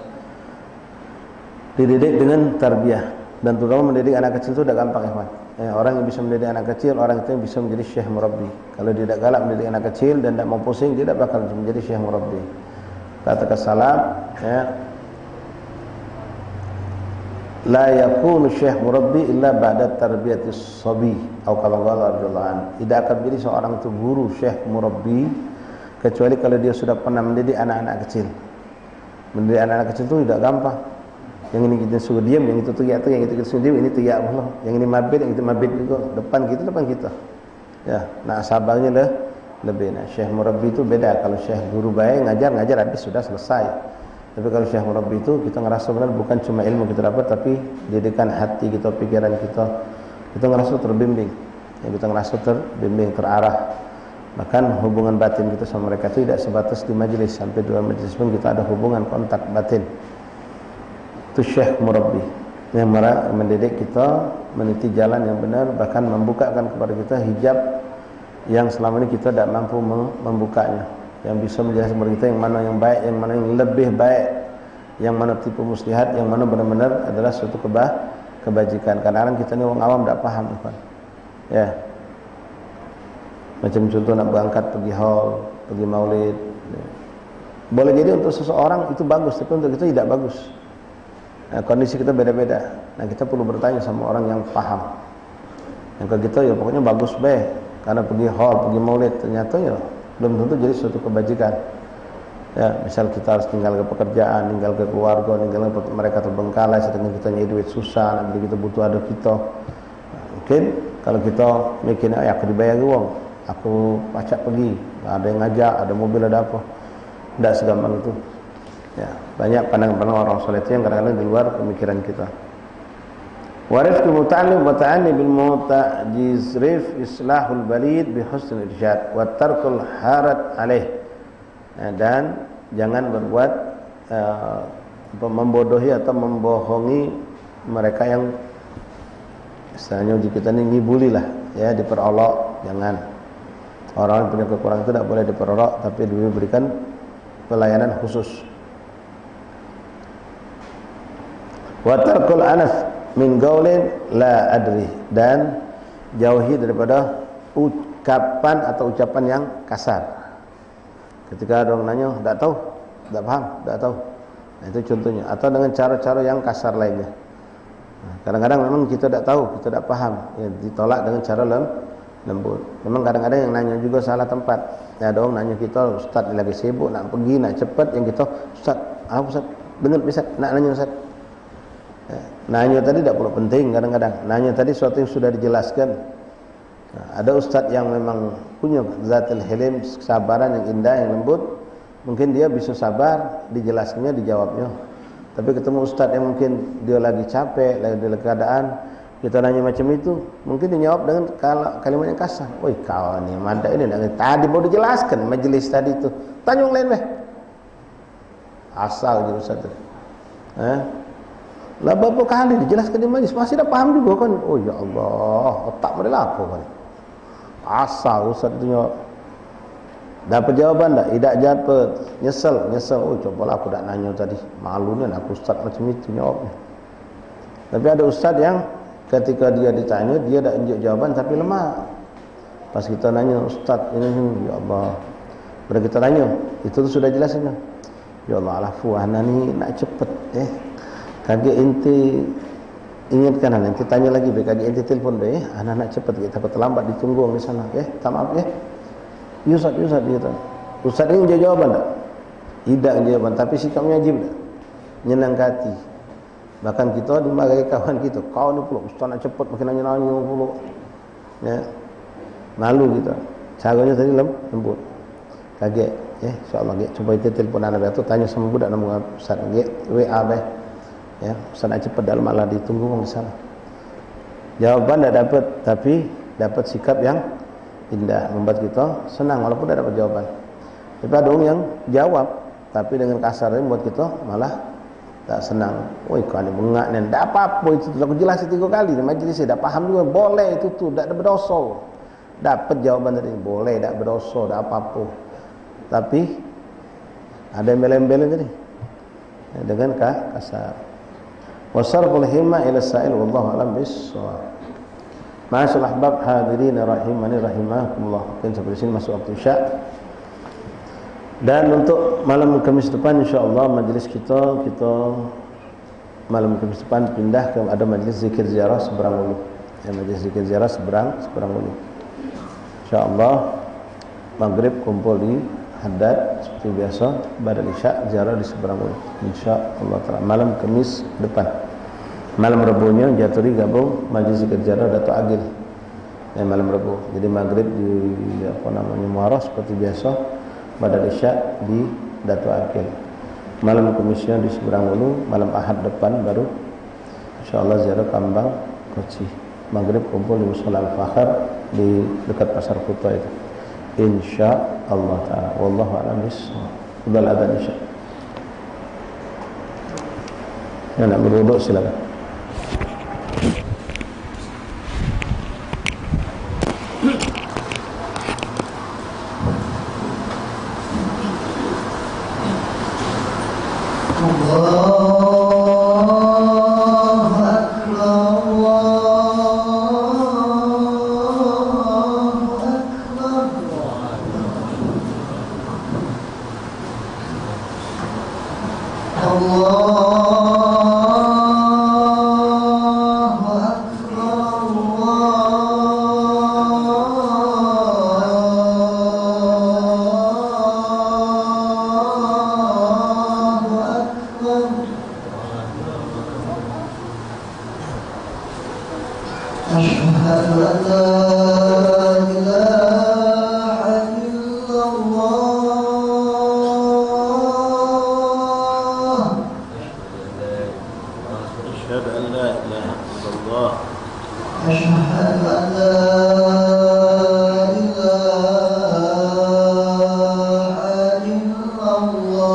Dididik dengan tarbiyah, dan terutama mendidik anak kecil itu tidak gampang, ikhwan. Ya, orang yang bisa mendidik anak kecil, orang itu yang bisa menjadi syekh murabbi. Kalau dia tidak galak mendidik anak kecil dan tidak mau pusing, dia tidak bakal menjadi syekh murabbi. Kata salaf, ya, la yakunu syekh murabbi illa ba'da tarbiyatis sabi, atau kama qala radhiyallahu anhu. Tidak akan menjadi seorang itu guru, syekh murabbi, kecuali kalau dia sudah pernah mendidik anak-anak kecil. Mendidik anak-anak kecil tu tidak gampang. Yang ini kita suruh diam, yang itu teriak tu, yang itu kita suruh diam, ini teriak pula. Yang ini mabit, yang itu mabit juga. Depan kita, depan kita. Ya, nak sabarnya le-, lebih. Nah, syekh murabbi tu beda. Kalau syekh guru bae ngajar, ngajar habis sudah selesai. Tapi kalau syekh murabbi tu kita ngerasa benar bukan cuma ilmu kita dapat, tapi didikan hati kita, pikiran kita. Kita ngerasa terbimbing. Ya, kita ngerasa terbimbing, terarah. Bahkan hubungan batin kita sama mereka itu tidak sebatas di majelis. Sampai di luar majelis pun kita ada hubungan, kontak batin. Itu syekh murabbi yang mera-, mendidik kita meniti jalan yang benar, bahkan membukakan kepada kita hijab yang selama ini kita tidak mampu me-, membukanya. Yang bisa menjelaskan kepada kita yang mana yang baik, yang mana yang lebih baik, yang mana tipu muslihat, yang mana benar-benar adalah suatu keba-, kebajikan. Kadang-kadang kita ni orang awam tidak paham, ikhwan. Ya. Macam contoh nak berangkat pergi haul, pergi maulid. Boleh jadi untuk seseorang itu bagus, tapi untuk kita tidak bagus. Nah, kondisi kita beda-beda. Nah, kita perlu bertanya sama orang yang paham. Yang ke kita, ya, pokoknya bagus be. Karena pergi haul, pergi maulid, ternyata, ya, belum tentu jadi suatu kebajikan. Ya, misal kita harus tinggal ke pekerjaan, tinggal ke keluarga, tinggal ke mereka terbengkalai, sedangkan kita nyari duit susah, nak beli kita butuh ada kita. Mungkin kalau kita mikirnya, "Eh, aku dibayar wong, aku pacak pergi, ada yang ngajak, ada mobil, ada apa." Tidak segampang itu. Ya, banyak pandangan-pandangan orang soleh itu yang kadang-kadang di luar pemikiran kita. Warifqu muta'allim wa ta'ani bil muta'jizrif islahul balid bi husnil irsyad wa tarkul haraj alaih. Eh, dan jangan berbuat, eh, apa, membodohi atau membohongi mereka yang istilahnya uji kita ni ngibuli lah, ya, diperolok, jangan. Orang yang punya kekurangan itu tidak boleh diperolok, tapi diberikan pelayanan khusus. Wa tarkul anas min gaulin la adri, dan Jauhi daripada ungkapan atau ucapan yang kasar. Ketika ada orang nanya, "Dak tahu, dak paham, dak tahu." Nah, itu contohnya. Atau dengan cara-cara yang kasar lainnya. Nah, kadang-kadang memang kita dak tahu, kita dak paham. Ya, ditolak dengan cara lem-, lembut. Memang kadang-kadang yang nanya juga salah tempat. Ya, ada orang nanya kita, "Ustaz ni lagi sibuk, nak pergi, nak cepet." Yang kita, "Ustaz, apa Ustaz? Dengar, Ustaz, nak nanya, Ustaz." Ya, nanya tadi dak perlu penting kadang-kadang. Nanya tadi sesuatu yang sudah dijelaskan. Nah, ada ustaz yang memang punya zatil hilim, kesabaran yang indah, yang lembut, mungkin dia bisa sabar, dijelaskannya, dijawabnya. Tapi ketemu ustaz yang mungkin dia lagi capek, lagi dalam keadaan, kita nanya macam itu, mungkin dia jawab dengan kal-, kalimat yang kasar. "Woi, kau ni, madah ini, nak, tadi baru dijelaskan majelis tadi tu. Tanya orang lain, weh." Asal je ustaz tu. Eh? Lah berapa kali dijelaskan di majlis, masih dak paham juga kan. Oh ya Allah, otak model apa kan? Asal ustaz tu jawab. Dapat jawaban dak? Idak dapat. Nyesel, nyesel. Oh, cobalah aku dak nanya tadi. Malu nian aku ustaz macam itu jawabnya. Tapi ada ustaz yang ketika dia ditanya, dia dak tunjuk jawaban tapi lemak. Pas kita nanya, "Ustaz, ini, ini, ya Allah." Bila kita tanya, itu tu sudah jelas itu. "Ya Allah, alafu, ana ni nak cepet, eh. Kagek ente ingatkan ana, ente tanya lagi be, kagek ente telepon be, eh. Ana nak cepet, kita terlambat ditunggu di sana, eh. Tak maaf, eh." "Ya Ustaz, ya Ustaz," dia kata. Ustaz ni jawab jawaban dak? Idak jawaban, tapi sikapnya ajib dak? Nyenang ke hati. Bahkan kita dimarahi kawan kita, "Kau ni pula ustaz nak cepet, makin nanya-nanya pula." Ya. Malu kita. Caranya tadi lem-, lembut. "Kagek, ya, insyaallah, gek, cuba kita telepon anak tu, tanya sama budak nama ustaz, gek, W A deh." Ya, ustaz nak cepet dalam, malah ditunggu wong di sana. Jawaban dak dapat, tapi dapat sikap yang indah, membuat kita senang walaupun dak dapat jawaban. Tapi ada orang yang jawab, tapi dengan kasar ni buat kita malah tak senang. "Oi, kau ni bengak ni." Dak apa-apa itu, aku jelasin tiga kali di majlis, dak paham juga. Boleh itu tu, dak ada berdosa. Dapat jawaban tadi, boleh, dak berdosa, dak apa-apa. Tapi ada embel-embel tadi. Dengan ka-, kasar. Wasarful himma ila sa'il, wallahu alam bissawab. Ma'asyiral ahbab hadirin rahimani rahimakumullah. Mungkin sampai di sini masuk waktu Isya. Dan untuk malam Khamis depan, insyaallah, majlis kita, kita malam Khamis depan pindah ke, ada majlis zikir ziarah Seberang Ulu. Ya, majlis zikir ziarah Seberang, Seberang Ulu. Insyaallah, maghrib kumpul di Haddad seperti biasa, ba'da Isya ziarah di Seberang Ulu. Insyaallah taala, malam Khamis depan. Malam Rebunya jaturi gabung majlis zikir ziarah Datuk Agil. Ya, malam Rebu. Jadi maghrib di, apa namanya, Muara seperti biasa, ba'da Isya di Datuk Agil. Malam Khamisnya di Seberang Ulu, malam Ahad depan baru insyaallah ziarah Kambang Koci. Maghrib kumpul di Musala Al Fakhar di dekat Pasar Kuta itu. Insyaallah taala. Wallahu a'lam bissawab. Qiblah adzan Isya. Yang nak berwuduk silakan. الله أكبر، الله أكبر. الله أكبر، الله أكبر. أشهد أن لا إله إلا الله. أشهد أن لا إله إلا الله. أشهد أن لا إله إلا الله.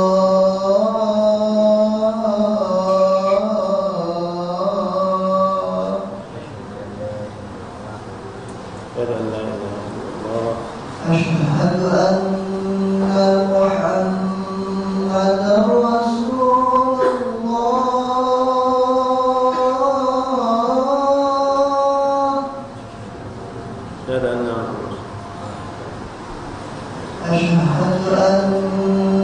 أشهد أن لا إله إلا الله. أشهد أن محمدا رسول الله. Dah, dah, dah. أشهد أن